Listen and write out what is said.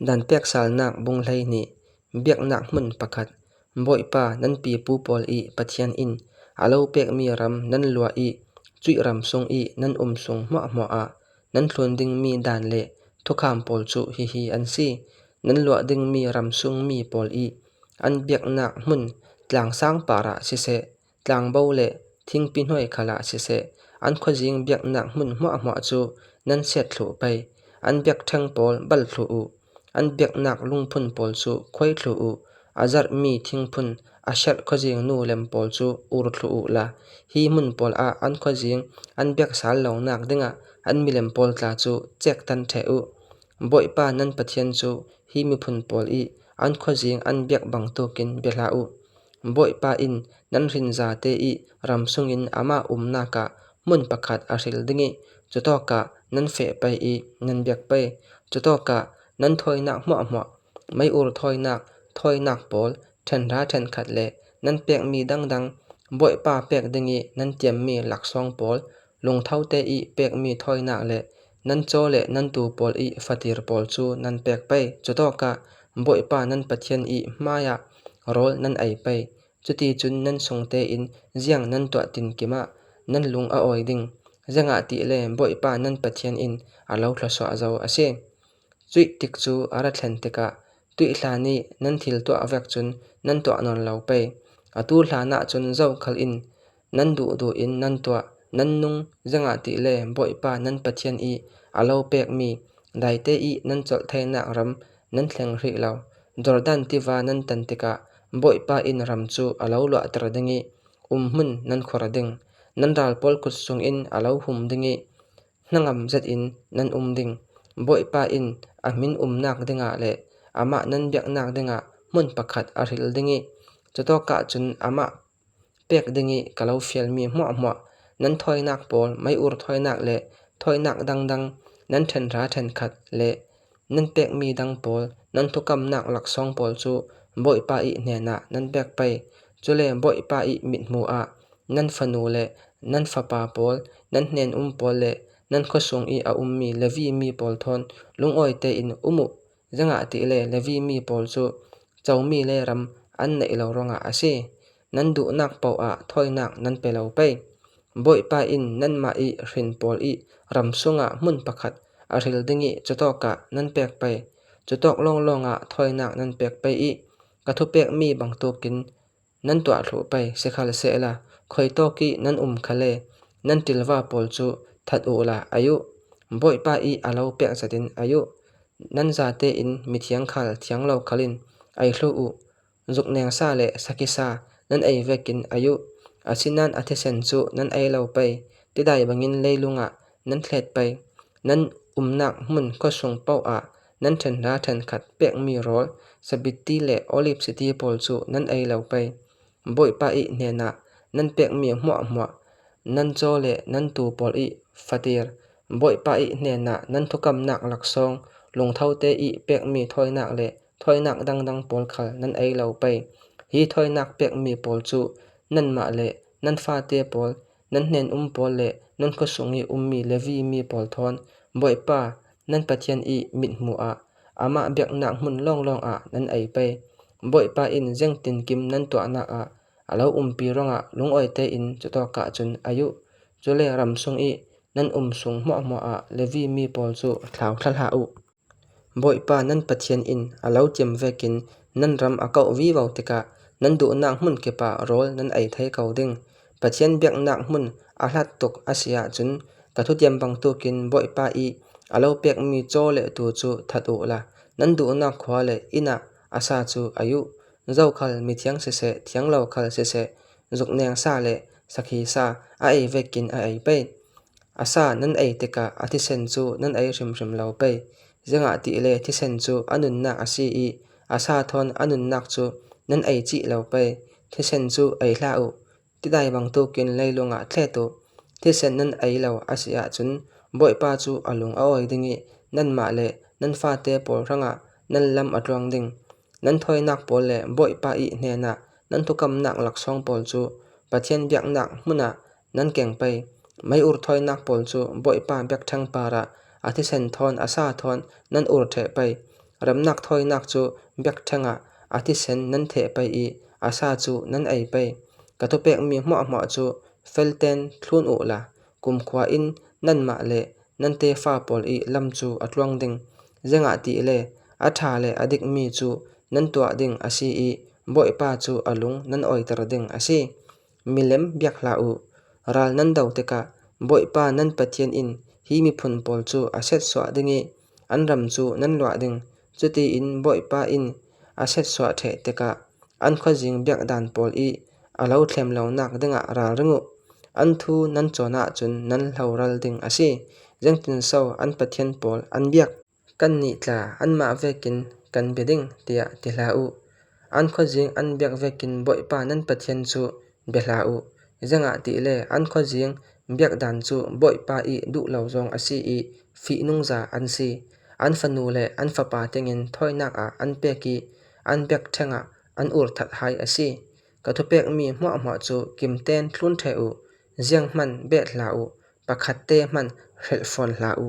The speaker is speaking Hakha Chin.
Danpek salnak bung 12, biaknak hmun pakhat, Bawipa nan pipu pawl i Pathian in a lo pekmi ram nan luah i cuih ram sung i nan um sung hmuahhmuah ah nan thlun dingmi dan le thukham pawl cu hihi an si. Nan luah dingmi ram sung mi pawl i an biaknak hmun tlang sangpar ah siseh, tlangbo le thingpi hnuai khal ah siseh, an khuazing biaknak hmun hmuahhmuah cu nan siat thlu pei. An biakṭheng pawl bal thlu u. An biaknak lungphun pawl cu khuai thlu u. A zarhmi thingphun Asher khuazing nu lem pawl cu ur thlu u la hi hmun pawl ah an khuazing an biak sal lonak dingah an milem pawl tla cu cektan ṭheh u. Bawipa nan Pathian cu hi miphun pawl i an khuazing an biak bantukin bia hlah u. Bawipa in nan hrinza te i ram sungin amah umnak ah hmun pakhat a hril ding i cutawk ah nan feh pei i nan biak pei. Cutawk ah nan thawinak hmuahhmuah, mei-ur thawinak, thawinak pawl, ṭhenhra ṭhenkhat le nan pekmi dangdang Bawipa pek ding i nan tiammi laksawng pawl, lungtho te i pekmi thawinak le nan caw le nan tuu pawl i fatir pawl cu nan pek pei. Cutawk ah Bawipa nan Pathian i hmaiah rawl nan ei pei. Cuticun nan sung tein ziang nan tuah tinkim ah nan lung a awi ding. Zeingah le Bawipa nan Pathian in a lo thluasuah zau a si. Cuih tik cu a ra thlen tikah tuih hlan i nan thil tuah vek cun nan tuah nawn lo pei. Atu hlan ah cun zohkhal in nan duhduh in nan tuah, nan nung, zeingah le Bawipa nan Pathian i a lo pekmi daite i nan colh thainak ram nan thleng rih lo. Jordan tiva nan tan tikah Bawipa inn ram cu a lo luahter ding i umhmun nan khuar ding. Nan ral pawl kut sungin a lo hum ding i hnangam zet in nan um ding. Bawipa inn a min umnak dingah le amah nan biaknak dingah hmun pakhat a hril ding i cutawk ah cun amah pek ding i ka lo fialmi hmuahhmuah nan thawinak pawl mei-ur thawinak le thawinak dangdang nan ṭhenhra ṭhenkhat le nan pekmi dang pawl nan thukamnak laksawng pawl cu Bawipa i hnenah nan pek pei. Cule Bawipa i mithmuh ah nan fanu le nan fapa pawl, nan hnen-um pawl le nan khuasung i a ummi Levi mi pawl thawn lungawi tein um u. Zeingahtiah le Levi mi pawl cu comi le ram an neih lo ruangah a si. Nan duhnak paoh ah thawinak nan pe lo pei. Bawipa in nanmah i hrin pawl i ram sungah hmun pakhat a hril ding i cutawk ah nan pek pei. Cutawk lawnglawng ah thawinak nan pek pei i ka thupekmi bantukin nan tuah thlu pei sikhalsehla khuaitawk i nan um khal ee nan ṭilva pawl cu that u la ai u. Bawipa i a lo pek zat in ai u. Nan zate in mithiang khal thianglo khal in ei hlu u. Zukneng sa le saki sa nan ei vek in ai u. Asinain a thisen cu nan ei lo pei. Tidai bangin leilung ah nan thlet pei. Nan umnak hmun khuasung paoh ah nan ṭhenhra ṭhenkhat pekmi rawl, sabitti le oliv chiti pawl cu nan ei lo pei. Bawipa i hnenah nan pekmi hmuahhmuah, nan caw le nan tuu pawl i fatir, Bawipa i hnenah nan thukamnak laksawng, lungtho te i pekmi thawinak le thawinak dangdang pawl khal nan ei lo pei. Hi thawinak pekmi pawl cu nanmah le nan fate pawl, nan hnen-um pawl le nan khuasung i ummi Levi mi pawl thawn Bawipa nan Pathian i mithmuh ah amah biaknak hmun lawnglawng ah nan ei pei. Bawipa in zengtinkim nan tuahnak ah a lo umpi ruangah lungawi tein cutawk ah cun ai u. Cule ram sung i nan um sung hmuahhmuah ah Levi mi pawl cu thlau thla hlah u. Bawipa nan Pathian in a lo tiam vekin nan ram a kauh vivo tikah nan duhnak hmun kip ah rawl nan ei thai ko ding. Pathian biaknak hmun a hlat tuk a si ahcun ka thutiam bantukin Bawipa i a lo pekmi caw le tuu cu that u la nan duhnak khua le inn ah a sa cu ei u. Zokhal mithiang siseh, thianglo khal siseh, zukneng sa le sakhi sa a ei vekin a ei pei. A sa nan ei tikah a thisen cu nan ei hrimhrim lo pei. Zeingahtiah le thisen cu a nunnak a si i a sa thawn a nunnak cu nan ei chih lo pei. Thisen cu ei hlah u. Tidai bantukin leilung ah thlet u. Thisen nan ei lo a si ahcun Bawipa cu a lung a awi ding i nanmah le nan fate pawl hrangah nan lam a tluang ding. Nan thawinak pawl le Bawipa i hnenah nan thukamnak laksawng pawl cu Pathian biaknak hmun ah nan keng pei. Mei-ur thawinak pawl cu Bawipa biakṭheng par ah a thisen thawn a sa thawn nan ur ṭheh pei. Remnak thawinak cu biakṭheng ah a thisen nan theh pei i a sa cu nan ei pei. Ka thupekmi hmuahhmuah cu feltein thlun u law kumkhua in nanmah le nan tefa pawl i lam cu a tluang ding. Zeicahtiah a ṭha le a dikmi cu nan tuah ding a si i Bawipa cu a lung nan awiter ding a si. Milem biak hlah u. Ral nan doh tikah Bawipa nan Pathian in hi miphun pawl cu a setsuah ding i an ram cu nan luah ding. Cutiin Bawipa inn a setsuah ṭheh tikah an khuazing biakdan pawl i a lothlem lonak dingah ralring u. An thu nan cawn ahcun nan hloral ding a si. Zeitinso an pathian pawl an biak? Kannih tla anmah vekin kan bia ding, tiah ti hlah u. An khuazing an biak vekin Bawipa nan Pathian cu bia hlah u. Zeicahtiah an khuazing biakdan cu Bawipa i duh lo zawng a si i fihnungza an si. An fanu le an fapa tiangin thawinak ah an pek i an biakṭheng ah an urthat hai a si. Ka thupekmi hmuahhmuah cu kim tein thlun ṭheh u; zianghmanh bet hlah u, pakhat te hmanh hrelh fawn hlah u.